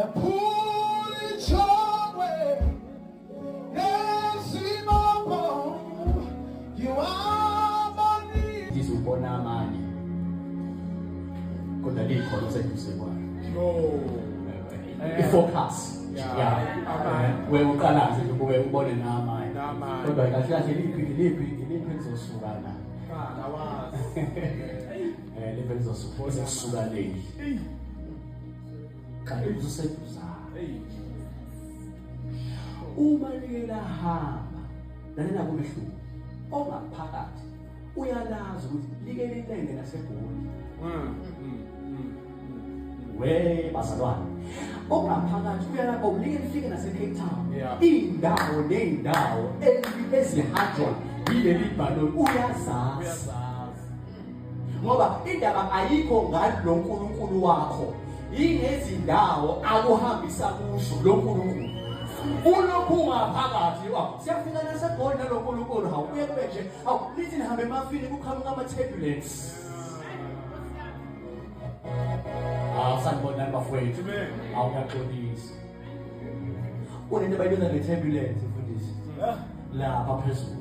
Ephula ijokwe nezibopho ngiwabonile. Ngizubona amanye kodwa likhona oseduze kwayo. I-focus. Yeah. We uqala nje ukube ubone namanye. Kodwa kahle kahle liphi liphi liphi lizosuka la. Awazi. Liphi lizosuka lizosuka leli. Kanti useseduzane. Uma like lahamba lalela kumehluko ongaphakathi uyalazi ukuthi like lilenge naseGoli. We bazalwane ongaphakathi uyalapho like lifike nase-Cape Town. Iy'ndawo ney'ndawo ezihanjwa yileli bhaloni uyazazi. Ngoba indaba ayikho ngalo nkulunkulu wakho, ingezindawo akuhambisa kuzo lo nkulunkulu. Ulokhu ungaphakathi siyafika naseGoli nalo nkulunkulu. Hawu, kuye kube nje, hawu, lithi nihambe emafini kuqhamuka ama-turbulence. Sanibonani bafowethu. Hawu, ngiyaxolisa. Kunento abayibiza nge-turbulence mfundisi lapha phezulu.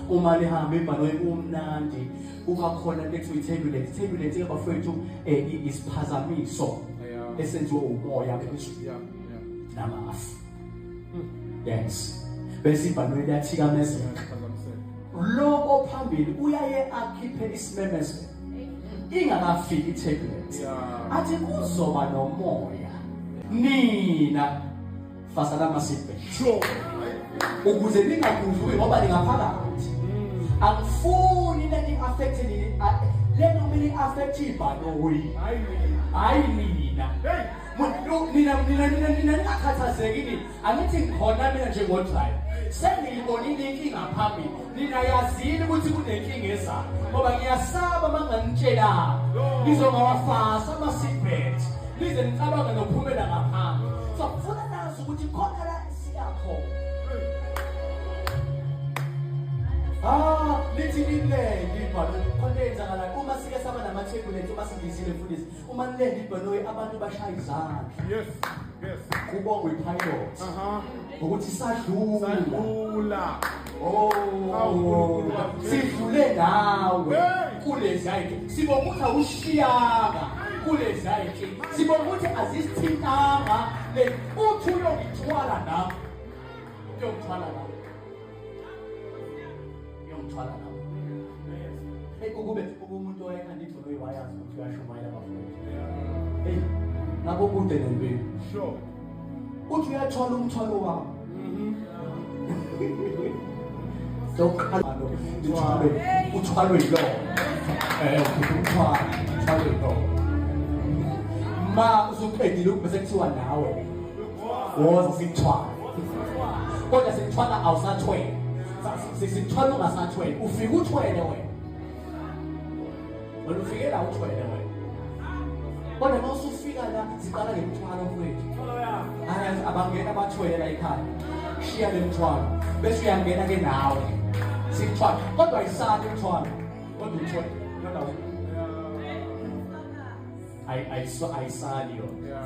Uma lihamba ibhanoyi kumnandi, kuba khona into ekuthiwa i-turbulence. I-turbulence ke bafowethu isiphazamiso esenziwe umoya phezulu namafu. Yes. Bese ibhanoyi liyathikamezeka. Lo ophambili uyaye akhiphe isimemezelo ingakafiki i-turbulence, athi kuzoba nomoya, nina fasana ama-seatbelt ukuze ningagudluki ngoba ningaphakathi. Angifuni lento i-affect nini, lento kumele i-affect ibhanoyi, hayi nina. Nina nina nina nina ningakhathazeki nina, angithi ngikhona mina njengodriver, sengiyibonile inkinga phambili. Nina yazini ukuthi kunenkinga ezayo, ngoba ngiyasaba uma nginganitshelanga nizongawafasa ama-seatbelt nize nicabange nokuphumela ngaphambi. So kufuna nazi ukuthi khona la siyakhona. Lithi lilende ibhanoyi, khona eyenzakalayo uma sike saba nama-turbulence, uma sindizile mfundisi, uma lilende ibhanoyi abantu bashaya izandla. Yes. Yes. Kubongwe i-pilot. Ukuthi sadlula. Sadlula. Oh. Sidlule nawe kulezi ayinto. Sibonga ukuthi awushiyanga kulezi ayinto. Sibonga ukuthi azisithintanga le uthi uyongithwala nami. Uyongithwala nami. Uyongithwala nami. Hey, ukube umuntu owayekhanda ibhanoyi wayazi ukuthi uyashumayela abafowethu. Hey, ngakho kude nempilo. Sure. Uthi uyathwala umthwalo wami. Sokuqala uthwalwe, uthwalwe yilona. Umthwalo, uthwalwe yilona. Ma usuqedile bese kuthiwa nawe woza sikuthwala. Kodwa sikuthwala awusathwele. Sikuthwala ungasathwele. Ufika uthwele wena. Wena ufike la uthwele wena. Kodwa uma usufika la siqala ngemthwalo mfowethu. Hayi, abangena abathwele la ekhaya. Shiya le mthwalo. Bese uyangena ke nawe. Sikuthwala. Kodwa ayisali umthwalo. Kodwa uthwele. Kodwa ayisali yona.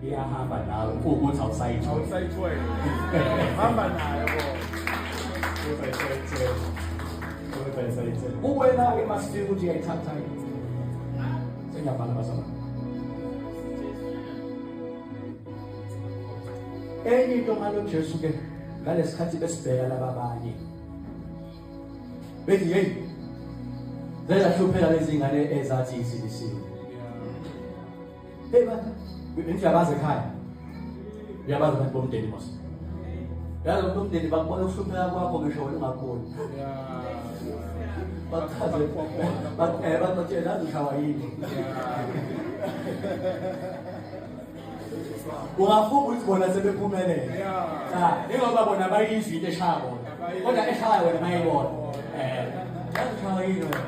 Iyahamba nawe ukuthi awusayithwele. Awusayithwele. Hamba nayo bo. Kuwena ke masifika ukuthi uyayithatha yini. Sengiyabhala bazalwane. Enye into ngalo Jesu ke ngalesikhathi besibheka laba abanye. Bethi hey, zezahlupheka lezi ngane ezathi isindisiwe. Hey man, bengithi uyabazi ekhaya. Uyabazi abantu bomndeni mos. Yazi abantu bomndeni bakubona ukuhlupheka kwakho ngisho wena ungakuboni. Bakuchaze, bakutshela yazi ushawa yini. Ungafunga ukuthi bona sebephumelele. Cha, ingoba bona bayizwa into eshaya bona. Kodwa eshaya wena bayibona. Yazi ushawa yini wena?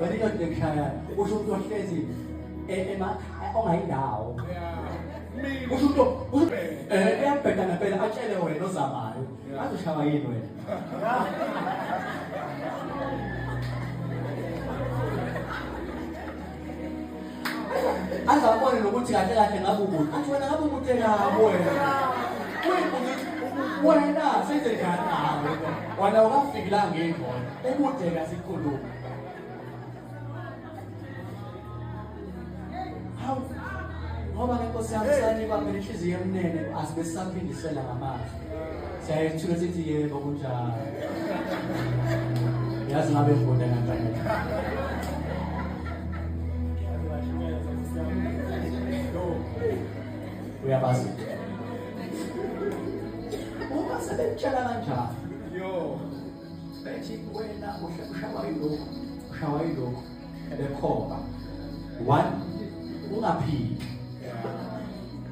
Wena into ekushaya usho umuntu ohlezi emakhaya ongayindawo. Usho umuntu uyabheda ngempela atshele wena ozamayo. Yazi ushawa yini wena? Azabone nokuthi kahle kahle ngabe ukude. Athi wena ngabe ukude kabi wena. Wena senze njani nawe? Wena ukafiki la ngekhona. Ukude kasikhuluma. Hawu. Ngoba ke Nkosi yami sanikwa phela inhliziyo emnene asibe sisaphindisela ngamazwi. Siyayithula sithi yebo kunjalo. Yazi ngabe ngibona kanjani. Uyabazi. Uma sebekutshela kanjalo. Yo. Bethi wena ushawa yilokhu, ushawa yilokhu. Bekhomba. One, ungaphiki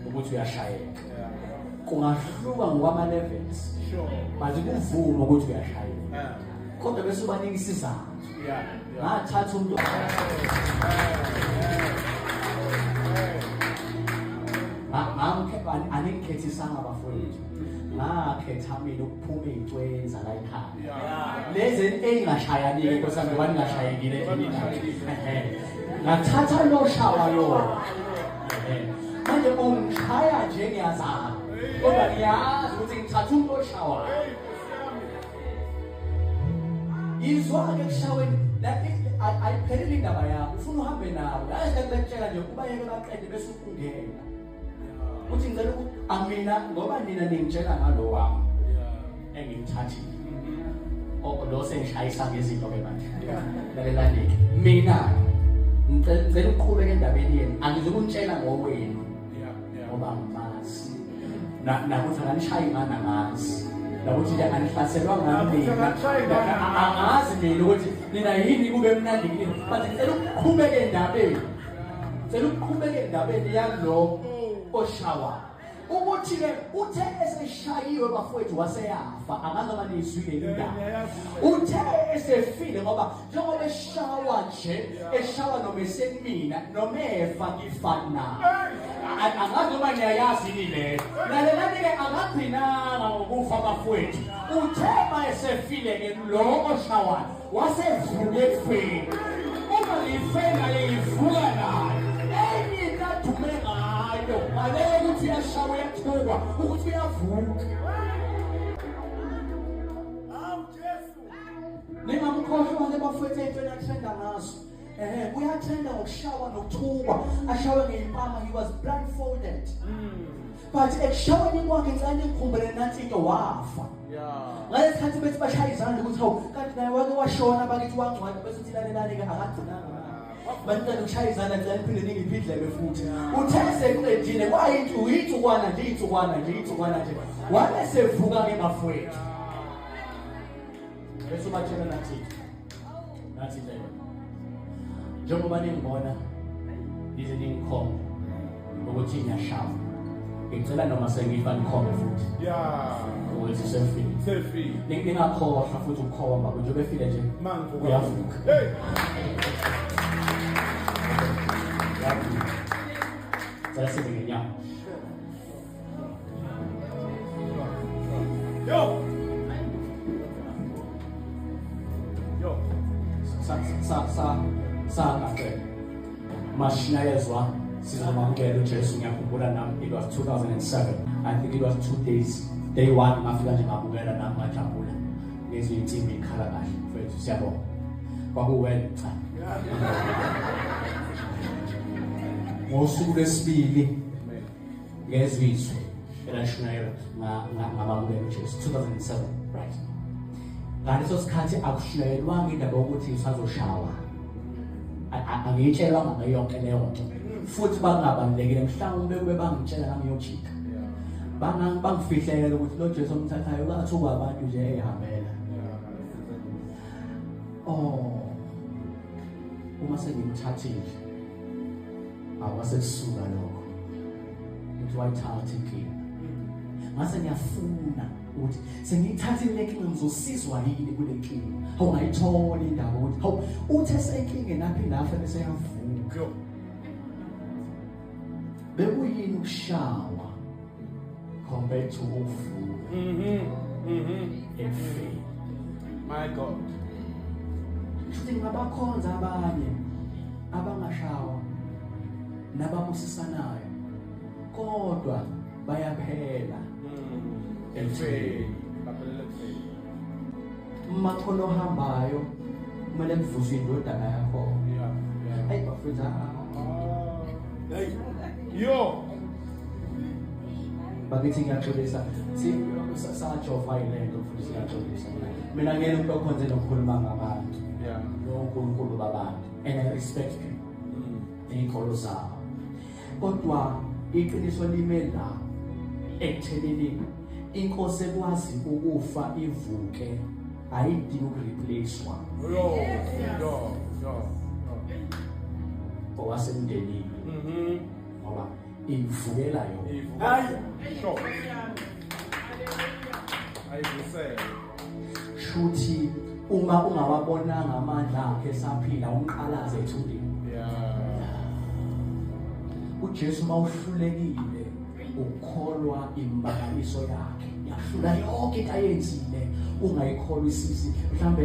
ukuthi uyashayeka. Kungahluka ngokwama levels. Sure. But kuvuma ukuthi uyashayeka. Kodwa bese ubanika isizathu. Yeah. Ngathatha umuntu aningikhethisanga bafowethu. Ngakhetha mina ukuphuma ey'ntweni zala ekhaya. Lezi ey'ngashayanike Nkosi yami ngoba ningashayekile nje nina. Ngathatha lo shawa lo. Manje ungishaya nje ngiyazama. Kodwa ngiyazi ukuthi ngithatha umuntu oshawayo. Izwa-ke ekushaweni ayiphelile indaba yakho, ufuna uhambe nabo. Yazi le bekutshela nje ubayeke baqede bese ungena. Uthi ngicela ukuthi amina ngoba nina ningitshela ngalo wami engimthathile. Lo sengishayisa ngezinto ke manje. Lalelani-ke. Mina ngicela ukuqhubeka endabeni yenu, angizukunitshela ngowenu ngoba angimazi. Nakuthi akanishayi ngani angazi. Nakuthi nje anihlaselwa ngani mina. Angazi mina ukuthi nina yini kube mnandi kini. But ngicela ukuqhubeka endabeni. Ngicela ukuqhubeka endabeni yalo oshawa. Ukuthi ke uthe eseshayiwe bafowethu waseyafa, angazi noma niyizwile indaba. Uthe esefile ngoba njengoba eshawa nje, eshawa noma esemina noma efa ngifa naye. Angazi noma niyayazi yini leyo. Lalelani-ke, akagcinanga ngokufa bafowethu. Uthe ma esefile ke lo oshawayo wasevuka ekufeni. Uma ngife naye ngivuka naye. Enye into adume ngayo ngaleyo ukuthi uyashawa uyathukwa ukuthi uyavuka. Hawu Jesu. Ningamkhohlwa ke bafowethu ey'ntweni atrenda ngazo. Uyatrenda ngokushawa nokuthukwa, ashawe ngey'mpama, he was blindfolded. But ekushaweni kwakhe ngicela ningikhumbule nansi into, wafa. Ngalesi sikhathi bethi bashaya izandla ukuthi hawu kanti naye wake washona bakithi wangcwatshwa, bese uthi lalelani-ke akagcinanga. Banicela ukushaya izandla, ngicela niphinde ningiphe indlebe futhi. Uthe seqedile kwayinto iy'nsukwana nje iy'nsukwana nje iy'nsukwana nje. Wabe sevuka-ke bafowethu. Bese ubatshela nathi nathi nje njengoba ningibona nize ningikhombe ukuthi ngiyashawa, ngicela noma sengifa nikhombe futhi. Ukuthi sefile. Sefile. Ningakhohlwa futhi ukukhomba njengoba efile nje. Mangivuka. Uyavuka. Hey. Uyavuka. Cela size ngenyawo. Yo. Yo. Sa sa sa sa kahle. Mashinayezwa sizomamukela uJesu. Ngiyakhumbula nami it was 2007. I think it was 2 days. Day 1 ngafika nje ngabukela nami ngajabula. Ngezwe insimbi ikhala kahle mfethu, siyabonga. Kwakuwena cha. Ngosuku lwesibili ngezwe izwi elashunyayelwa ngamamukela uJesu 2007, right. Ngaleso sikhathi akushunyayelwanga indaba yokuthi usazoshawa. Angiyitshelwanga ngayo yonke leyo nto. Futhi bangabalulekile, mhlawumbe kube bangitshela ngangiyojika. Bangifihlela ukuthi lo Jesu omthathayo uyathukwa abantu nje ehambela. Oh, uma sengimthathile awasekusuka lokho ukuthi wayithatha inkinga. Ngase ngiyafuna ukuthi sengiyithathile le nkinga, ngizosizwa yini kule nkinga. Hawu, ngayithola indaba ukuthi hawu uthe seyinkingeni aphinde afe bese yavuka. Bekuyini ukushawa compared to ukuvuka? Ekufeni. My God. Shuthi ngabakhonza abanye abangashawa. Nababusisanayo kodwa bayaphela. Ekufeni. Baphelela ekufeni. Uma khona ohambayo kumele kuvuswe indodana yakho. Yeah. Hayi bafethu, ah. Ah. Hey. Yo. Bakithi ngiyaxolisa, sajova yilento futhi siyaxolisa. Mina ngeke umuntu okhonze nokukhuluma ngabantu. NoNkulunkulu babantu, and I respect people ney'nkolo zabo, kodwa iqiniso lime la ekuthenini inkosi ekwazi ukufa ivuke ayidingi ukureplacewa. Yo. Yo. Yo. Owasemndenini ngoba ivukela yona. Ivuka. Hayi. Sure. Ayivusele. Shuthi uma ungawabonanga amandla akhe esaphila, umqalaze ethulini. UJesu mawuhlulekile ukukholwa imangaliso yakhe, yahlula yonke into ayenzile, ungayikholwa isisi mhlambe.